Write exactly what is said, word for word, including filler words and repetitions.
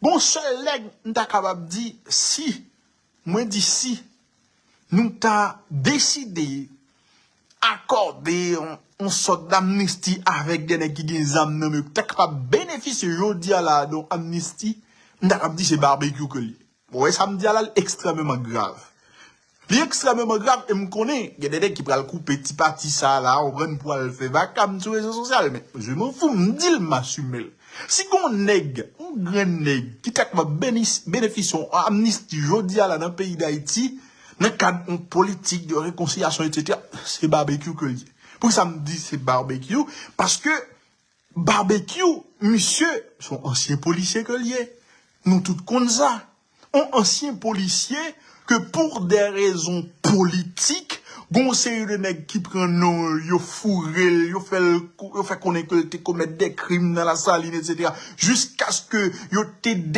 Bon, sèl nèg m ta kapab di, si, mwen di si, nou ta deside akòde yon, yon sòt damnisti avèk de nèg ki gen zam nan men yo, ki ta kapab benefisye jodi a la de yon amnisti, m ta kapab di se Barbecue ke l ye. Bon, e sa m di a la, l ekstrèmeman grav. Li ekstrèmeman grav, e m konnen gen de nèg ki pral koupe ti pati sa la, ou konprann, pou al fè vakam sou rezo sosyal, men je m'en fous, m di l, m asime l. Si gon nèg, yon grenn nèg ki ta kapab benefisye yon amnisti jodi a la nan peyi Dayiti, nan kad yon politik de rekonsilyasyon, etsetera, se Barbecue ke l ye. Poukisa m di se Barbecue? Paske Barbecue, misye, se yon ansyen polisye ke l ye. Nou tout konn sa. Yon ansyen polisye ke pou de rezon politik, gon seri de nèg ki pran non l, yo foure l, yo fè l, yo fè konnen ke l te komèt de krim nan Lasalin, etsetera. Jiskaske yo te